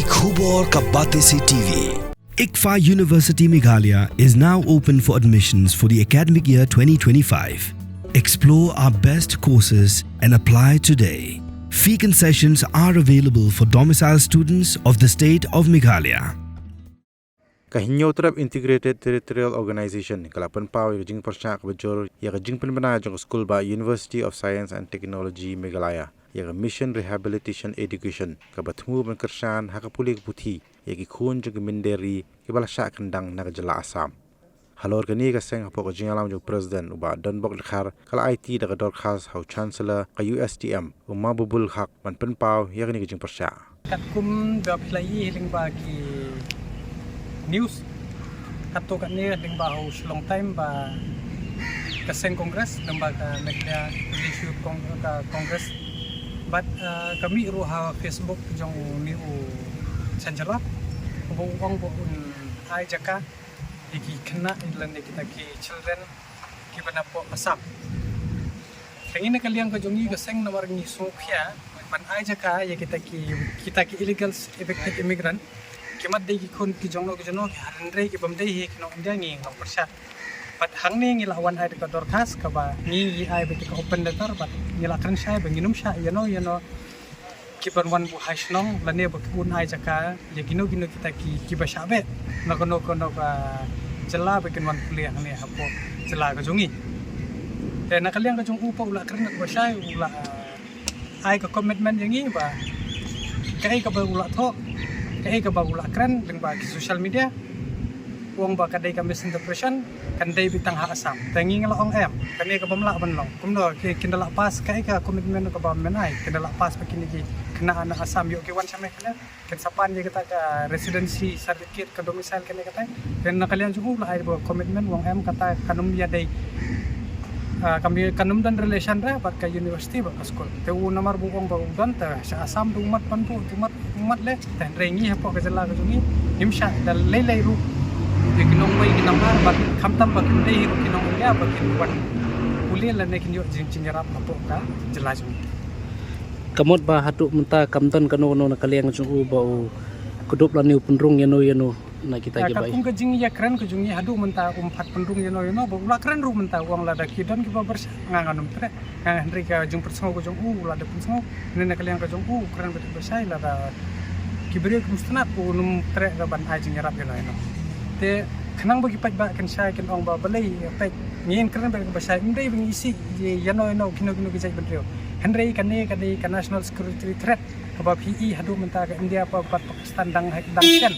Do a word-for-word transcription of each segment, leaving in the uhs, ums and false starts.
Khubor ka Batesi T V. ICFAI University Meghalaya is now open for admissions for the academic year twenty twenty-five. Explore our best courses and apply today. Fee concessions are available for domicile students of the state of Meghalaya. Ka Hynñiewtrep Integrated Territorial Organization ka la pynpaw ïa ka jingpyrshah kaba jur ïa ka jingpynbna jong ka skul ba University of Science and Technology Meghalaya ïa ka Mission Rehabilitation Education kaba thmu ban kyrshan ha ka pule ka puthi ïa ki khun jong ki mynder ri kiba la shah kyndang na ka jylla Assam. Halor kane ka seng, hapoh ka jingïalam jong u President u Bah Donbok Dkhar, ka la aiti da ka dorkhas ha u Chancellor ka U S T M, u Mahbubul Haq, ban pynpaw ïa kane ka jingpyrshah. Katkum ba phi la ïohi lyngba ki news, katto katne lyngba ha u Shillong Times ba ka seng Congress, lyngba ka Meghalaya Pradesh Youth Cong-, ka Congress, bad, ah, ka mih ruh ha Facebook jong une u Chancellor, ba u ong ba un ai jaka ïa ki khynnah lane kita ki children kiba na poh Assam. Te ngi na ka liang ka jong ngi ka seng, namar ngi sngewkhia ban ai jaka ïa kita ki, kita ki illegal evicted immigrant. Ki mat dei ki khun ki jong no ki jong no, ki hynrei ki bym dei hi ki nong India, ngi nong pyrshah. Bad hangne ngi la wan ai da ka dorkhas kaba ngi, ngi ai bad ka open letter, bad ngi la kren shai ba ngin ym shah ïa no ïa no ki ban wan buh ha shnong lane ba ki un ai jaka ïa kino kino kita ki, kiba shah beh na kano kano ka jylla ba kin wan pule hangne hapoh jylla ka jong ngi. Te na ka liang ka jong u pat u la kren kaba shai, u la ai ka commitment ïa ngi ba kaei kaba u la thoh, kaei kaba u la kren lyngba ki social media, u ong ba ka dei ka misinterpretation, kan dei beit tang ha Assam. Te ngi, ngi la ong em, kane ka bym lah ban long. Kumno ki, kin da lah pass, kaei ka commitment kaba men ai, kin da lah pass ba kine ki khynnah na Assam ïoh ki wan sha Meghalaya, kin sa pan ïa kata ka residency certificate, ka domicile, kane katai. Te na ka liang jong u la ai ba commitment, u ong em, kata kan ym ïadei, ah, kan ym, kan ym don relation re bad ka university bad ka skul. Te u namar ba u ong ba u don, te sha Assam da u mat ban buh, da u mat, da u mat leh. Te hynrei ngi hapoh ka jylla ka jong ngi, ngim shah da lei lei ruh ïa ki nongwei ki nongwar, bad khamtam ba kim dei ruh ki nong India ba kin wan pule lane kin ïoh jing, jingïarap hapoh ka jylla jong ngi. Ka mut ba haduh mynta kam don kano kano na ka liang jong u ba u kdup lane u pynrung ïano ïano na kita ki bai. Katkum ka jingïakren ka jong ngi, haduh mynta um pat pynrung ïano ïano, ba u la kren ruh mynta u ong lada ki don kiba pyrshah, nga ngan ym treh. Nga, hynrei ka jingpynsngew ka jong u, u la da pynsngew, ne na ka liang ka jong u, u kren beit ba shai, lada ki briew kim sngewtynnat, un ym treh da ban ai jingïarap ïano ïano. Te khnang ba ki paidbah kin shai, kin ong ba balei, peit, ngin kren beit ba shai, ym dei ba ngi isih ïano ïano, kino kino ki jait bynriew. Hynrei kane ka dei ka national security threat kaba phi i haduh mynta ka India bad Pakistan dang, dang shen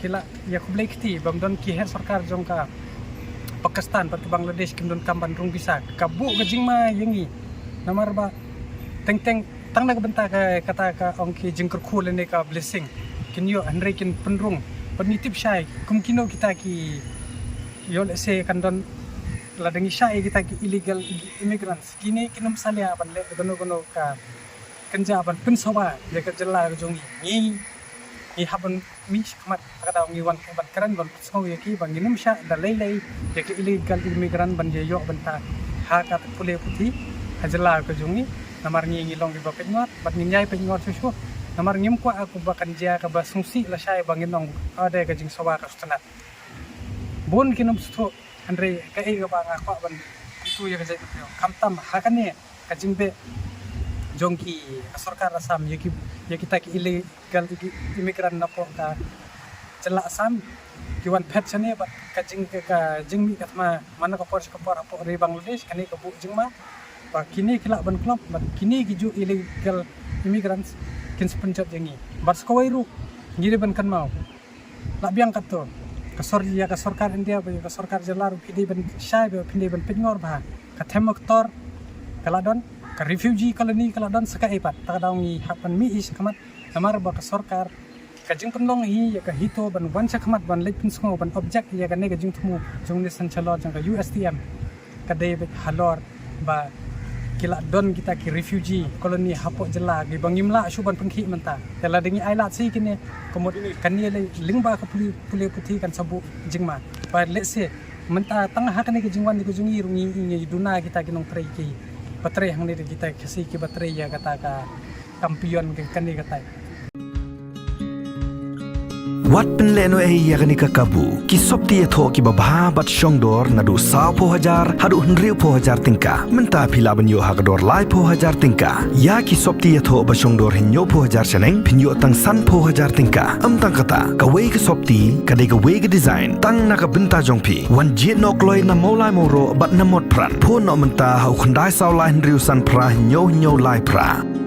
ki la ïa khublei kti bym don ki heh sorkar jong ka Pakistan bad ka Bangladesh, kim don kam ban rung visa. Ka buh ka jingma ïa ngi, namar ba teng teng tang na ka bynta ka, kata ka ong ki jingkyrkhu lane ka blessing kin ïoh, hynrei kin pynrung. Bad ngi tip shai kum kino kita ki, ïoh lehse kan don, lada ngi shah ïa kita ki illegal immigrants, kine kin ym salia ban leh kano kano ka kynja ban pynsawa ïa ka jylla ka jong ngi. Ngi, ngi hap ban mih shakhmat, ha ka daw ngi wan ban kren, ban pynsngew ïa ki ba ngin ym shah da lei lei ïa ki illegal immigrant ban ïa ïoh bynta ha ka pule puthi ha jylla ka jong ngi. Namar ngi, ngi long kiba peitngor bad ngin ïai peitngor shuh shuh. Namar ngim kwah ïa kaba kan jia kaba sngewsih lashai ba ngin ong, ah, dei ka jingsawa ka sngewtynnat. Bun kin ym sngewthuh, hynrei kaei kaba nga kwah ban kyntu ïa ka jaitbynriew, khamtam ha kane ka jingbeh jong ki, ka sorkar Assam ïa ki, ïa kita ki illegal immigrant napoh ka jylla Assam, ki wan phet shane bad ka jing, ka, ka jingmih ka thma man la ka por sha ka por hapoh ri Bangladesh, kane ka buh jingma ba kine ki lah ban klop, bad kine ki juh illegal immigrants kin sa pynjot ïa ngi. Bad sa kawei ruh ngi dei ban kynmaw, lah biang katto, ka sor, ïa ka sorkar India bad ïa ka sorkar jylla ruh phi dei ban shai bad phi dei ban peitngor bha. Ka Themmektawr ka la don, ka refugee colony ka la don, sa kaei pat, ta ka daw ngi hap ban mih shakhmat. Namar ba ka sorkar, ka jingpynlong hi ïa ka HITO ban wan shakhmat ban leit pynsngew, ban object ïa kane ka jingthmu jong une u Chancellor jong ka U S T M. Ka dei beit halor ba ki la don kita ki refugee colony hapoh jylla kiba ngim lah shuh ban pynkhih mynta. Te lada ngi ailad sha kine, ka mut kane lei lyngba ka pule, pule puthi kan sa buh jingma. Ba lehse mynta tang ha kane ka jingwan ka jong ngi ruh ngi, ngi duna kita ki nongtrei kiba trei hangne, kita ki Khasi kiba trei ïa kata ka kampion ka, kane katai. Wat pynlehnohei ïa kane ka kabu. Ki sopti ïathoh kiba bha bad shongdor naduh sawphew hajar haduh hynriewphew hajar tyngka. Mynta phi lah ban ïoh ha ka dor laiphew hajar tyngka. Ïa ki sopti ïathoh ba shongdor hynñiewphew hajar shaneng phin ïoh tang sanphew hajar tyngka. Ym tang kata, kawei ka sopti ka dei kawei ka design tang na ka bynta jong phi. Wan jied noh kloi na Mawlai Mawroh bad na Motphran. Phone noh mynta ha u khyndai saw lai hynriew san phra hynñiew hynñiew lai phra.